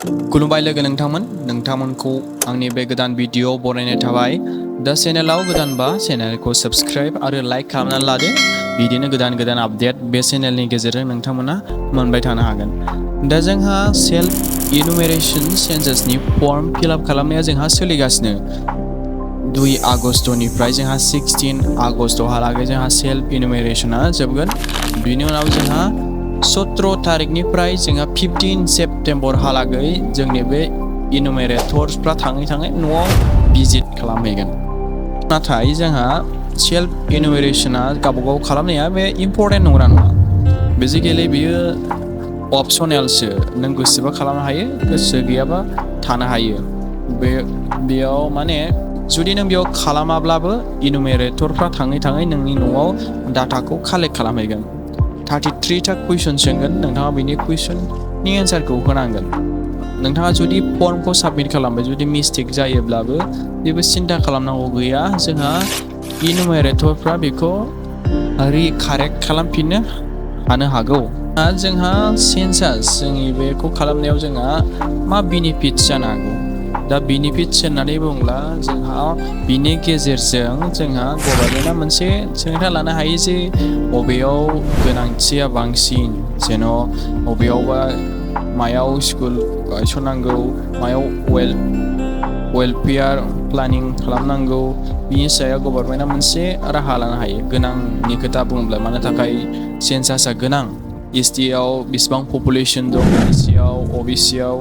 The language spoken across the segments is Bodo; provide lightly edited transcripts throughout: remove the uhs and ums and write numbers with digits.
खुलुमबाय लोगो नोंथांमोनखौ आंनि बे गोदान भिडिअ बरायनाय थाबाय। दा चेनेलाव गोदानबा चेनेलखौ साबस्क्राइब आरो लाइक खालामनानै लादो। बिदिनो गोदान अपडेट बे चेनेलनि गेजेरजों नोंथांमोना मोनबाय थानो हागोन। दा जोंहा सेल्फ इनुमेरेशन सेन्सासनि फर्म फिलआप खालामनाया जोंहा सोलिगासिनो। 2 आगस्टनिफ्राय जोंहा 16 आगस्टहालागै जोंहा सेल्फ इनुमेरेशना जोबगोन। बिनि उनाव जोंहा 17 तारिखनिफ्राय जोंहा 15 सेप्तेम्बरहालागै जोंनि बे इनुमेरेटर्सफ्रा थाङै न'आव भिजिट खालामहैगोन। नाथाय जोंहा सेल्फ इनुमेरेशना गावबागाव खालामनाया बे इम्परटेन्ट नङा। बेसिकेलि बियो अपसनेलसो। नों गोसोबा खालामनो हायो, गोसो गैयाबा थानो हायो। बेयाव माने जुदि नों बेयाव खालामाब्लाबो इनुमेरेटरफ्रा थाङै नोंनि न'आव डाटाखौ कालेक्ट खालामहैगोन। 33 था कुइसन सोंगोन, नोंथाङा बेनि कुइसननि एन्सारखौ होनांगोन। नोंथाङा जुदि फर्मखौ साबमिट खालामबाय, जुदि मिस्टेक जायोब्लाबो जेबो सिन्था खालामनांगौ गैया। जोंहा इनुमेरेटरफ्रा बेखौ रिकारेक्ट खालामफिननो हानो हागौ। जोंहा सेन्सास जोंनि बेखौ खालामनायाव जोंहा मा बेनिफिट्स जानो हागौ? दा बेनिफिट्स होननानै बुङोब्ला जोंहा बिनि गेजेरजों जोंहा गभर्नमेन्टआ मोनसे सोलोंथाइ लानो हायो जे बबेयाव गोनांथिया बांसिन, जेन' बबेयावबा मायाव स्कुल गायसननांगौ, मायाव वेलफेयार प्लानिं खालामनांगौ, बिनि सायाव गभर्नमेन्टआ मोनसे राहा लानो हायो। गोनांनि खोथा बुङोब्ला मानो थाखाय सेन्सासआ गोनां, एसटिआव बेसेबां पपुलेसन दं, एससिआव, अबिसिआव।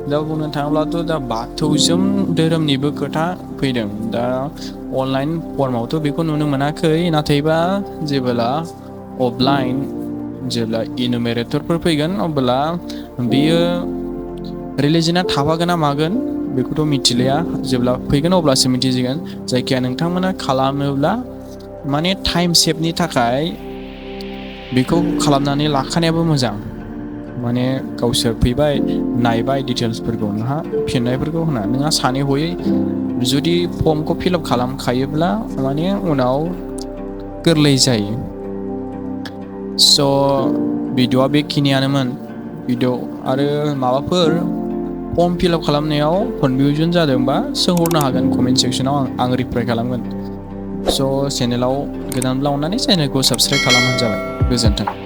दा बुंनो थाङोब्लाथ' दा बाथौजों धोरोमनिबो खोथा फैदों। दा अनलाइन फर्मावथ' बेखौ नुनो मोनाखै, नाथायबा जेब्ला इनुमेरेटरफोर फैगोन अब्ला बियो रिलिजना थाफागोन ना मागोन बेखौथ' मिथिलिया। जेब्ला फैगोन अब्लासो मिथिसिगोन। जायखिया नोंथांमोना खालामोब्ला माने टाइम सेभनि थाखाय बेखौ खालामनानै लाखानायाबो मोजां। माने गावसोर फैबाय, नायबाय डिटेल्सफोरखौ, नोंहा फिननायफोरखौ होना नोंहा सानै हयै जुदि फर्मखौ फिलआप खालामखायोब्ला माने उनाव गोरलै जायो। स' भिडिअ'आ बेखिनियानोमोन। भिडिअ' आरो माबाफोर फर्म फिलआप खालामनायाव कनफिउजन जादोंबा सोंहरनो हागोन कमेन्ट सेक्सनाव, आं रिप्लाइ खालामगोन। स' चेनेलाव गोदानब्ला अननानै चेनेलखौ साबस्क्राइब खालामबानो जाबाय। गोजोन्थों।